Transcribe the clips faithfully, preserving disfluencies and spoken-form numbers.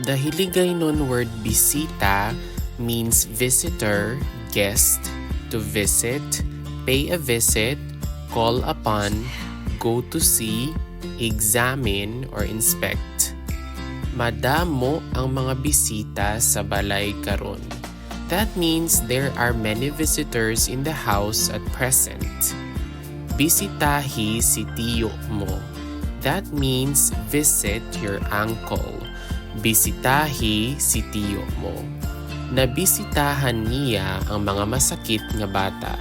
The Hiligaynon word bisita means visitor, guest, to visit, pay a visit, call upon, go to see, examine, or inspect. Madamo ang mga bisita sa balay karon. That means there are many visitors in the house at present. Bisitahi si tiyo mo. That means visit your uncle. Bisitahi si tiyo mo. Nabisitahan niya ang mga masakit nga bata,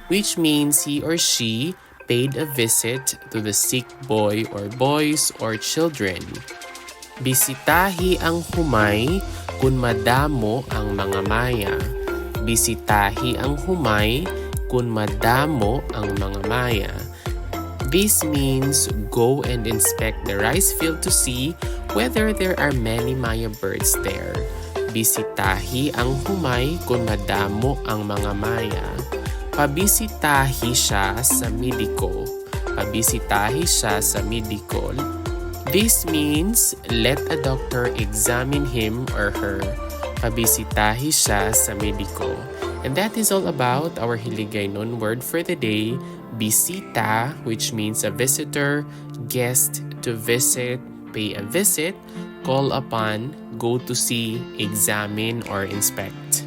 which means he or she paid a visit to the sick boy or boys or children. Bisitahi ang humay kun madamo ang mga maya. Bisitahi ang humay kun madamo ang mga maya. This means go and inspect the rice field to see whether there are many maya birds there. Bisitahi ang humay kun madamo ang mga maya. Pabisitahi siya sa mediko. Pabisitahi siya sa mediko. This means let a doctor examine him or her. Pabisitahi siya sa mediko. And that is all about our Hiligaynon word for the day, bisita, which means a visitor, guest, to visit, pay a visit, call upon, go to see, examine, or inspect.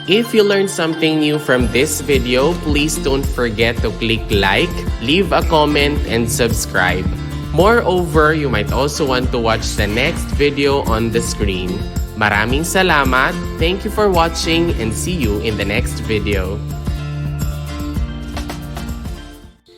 If you learned something new from this video, please don't forget to click like, leave a comment, and subscribe. Moreover, you might also want to watch the next video on the screen. Maraming salamat, thank you for watching, and see you in the next video.